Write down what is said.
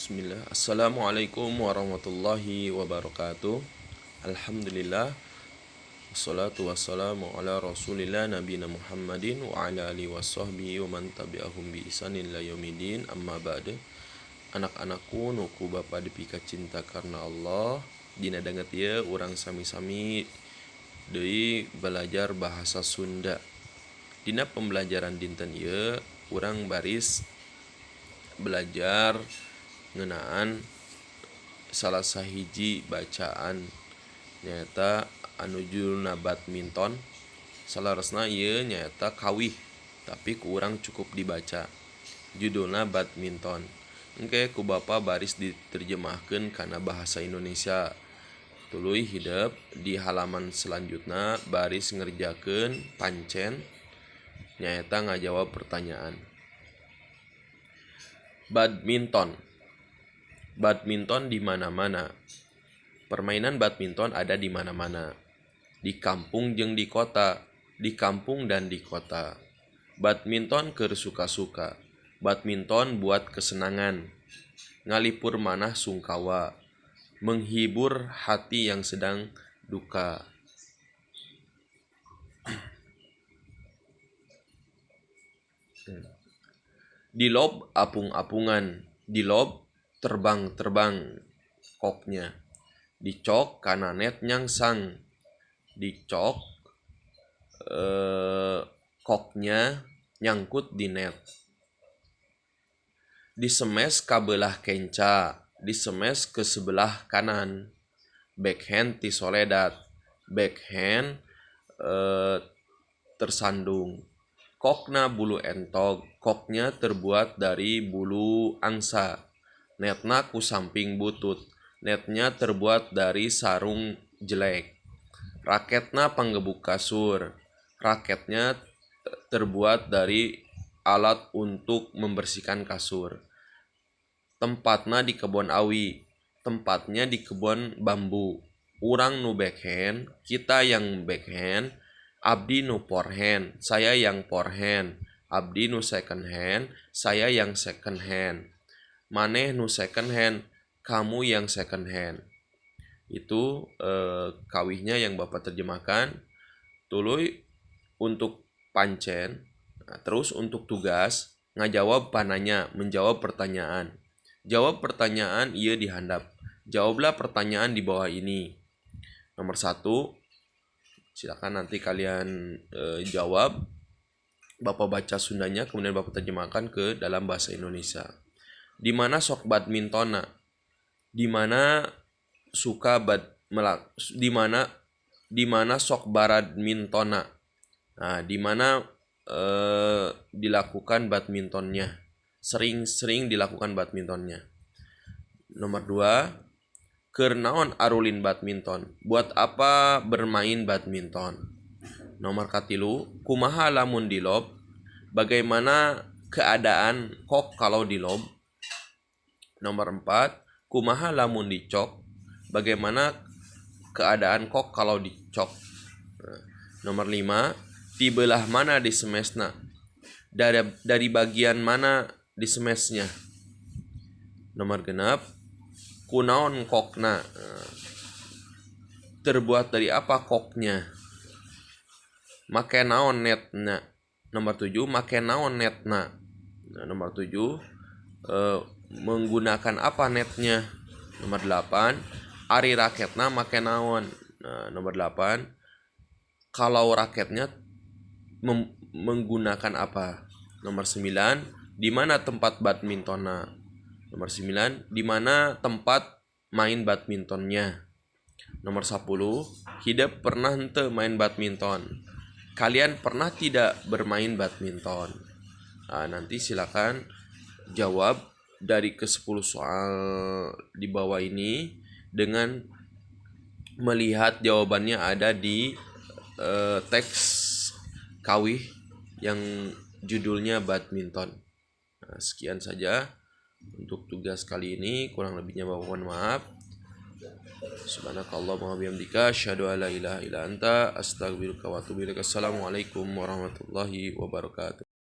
Bismillah. Assalamualaikum warahmatullahi wabarakatuh. Alhamdulillah. Wassalatu wassalamu ala rasulillah nabiyina Muhammadin wa ala alihi wasahbihi wa man tabi'ahum bi ihsanin ila yaumidin, amma ba'du. Anak-anakku nu ku Bapa dipika cinta karena Allah, dina danget ieu urang sami-sami deui belajar bahasa Sunda. Dina pembelajaran dinten ieu urang baris belajar ngeunaan salah sahiji bacaan, nyaeta anu judulna Badminton. Saleresna ieu nyaeta kawih, tapi ku urang cukup dibaca judulna Badminton. Engke ku Bapa baris diterjemahkeun kana bahasa Indonesia. Tuluy hidep di halaman selanjutna, baris ngerjakeun pancen, nyaeta ngajawab pertanyaan. Badminton. Badminton di mana-mana. Permainan badminton ada di mana-mana. Di kampung jeung di kota, di kampung dan di kota. Badminton keur suka-suka. Badminton buat kesenangan. Ngalipur manah sungkawa. Menghibur hati yang sedang duka. Dilob apung-apungan, dilob terbang-terbang koknya. Dicok kana net nyangsang. Dicok, koknya nyangkut di net. Disemes ka beulah kenca, disemes ke sebelah kanan. Backhand tisoledat, backhand tersandung. Kokna bulu entog, koknya terbuat dari bulu angsa. Netna ku samping butut, netnya terbuat dari sarung jelek. Raketna panggebuk kasur, raketnya terbuat dari alat untuk membersihkan kasur. Tempatna di kebon awi, tempatnya di kebun bambu. Urang nu backhand, kita yang backhand, abdi nu forehand, saya yang forehand, abdi nu second hand, saya yang second hand. Maneh nu second hand, kamu yang second hand. Itu kawihnya yang Bapak terjemahkan. Tuluy untuk pancen, nah, terus untuk tugas ngajawab pananya, menjawab pertanyaan. Jawab pertanyaan ieu di handap. Jawablah pertanyaan di bawah ini. Nomor 1, silakan nanti kalian jawab. Bapak baca Sundanya, kemudian Bapak terjemahkan ke dalam bahasa Indonesia. Di mana sok badmintonna? Di mana suka bad melak di mana sok baradmintonna? Nah, di mana dilakukan badmintonnya? Sering-sering dilakukan badmintonnya. Nomor 2, keur naon arulin badminton? Buat apa bermain badminton? Nomor 3, kumaha lamun dilob? Bagaimana keadaan kok kalau dilob? Nomor 4, kumaha lamun dicok? Bagaimana keadaan kok kalau dicok? Nah, nomor 5, di belah mana disemesna? Dari bagian mana disemesnya? Nomor 6, kunaon kokna? Nah, terbuat dari apa koknya? Make naon netna? Nomor 7, make naon netna? Nah, nomor 7, menggunakan apa netnya? Nomor 8, ari raketna make naon? Nah, nomor 8, kalau raketnya menggunakan apa? Nomor 9, di mana tempat badmintonna? Nomor 9, di mana tempat main badmintonnya? Nomor 10, hidep pernah henteu main badminton? Kalian pernah tidak bermain badminton? Nah, nanti silakan jawab dari ke-10 soal di bawah ini dengan melihat jawabannya ada di teks kawih yang judulnya Badminton. Nah, sekian saja untuk tugas kali ini, kurang lebihnya Bapak mohon maaf. Subhanakallahumma wa bihamdika asyhadu an la ilaha illa anta astaghfiruka wa atubu ilaik. Assalamualaikum warahmatullahi wabarakatuh.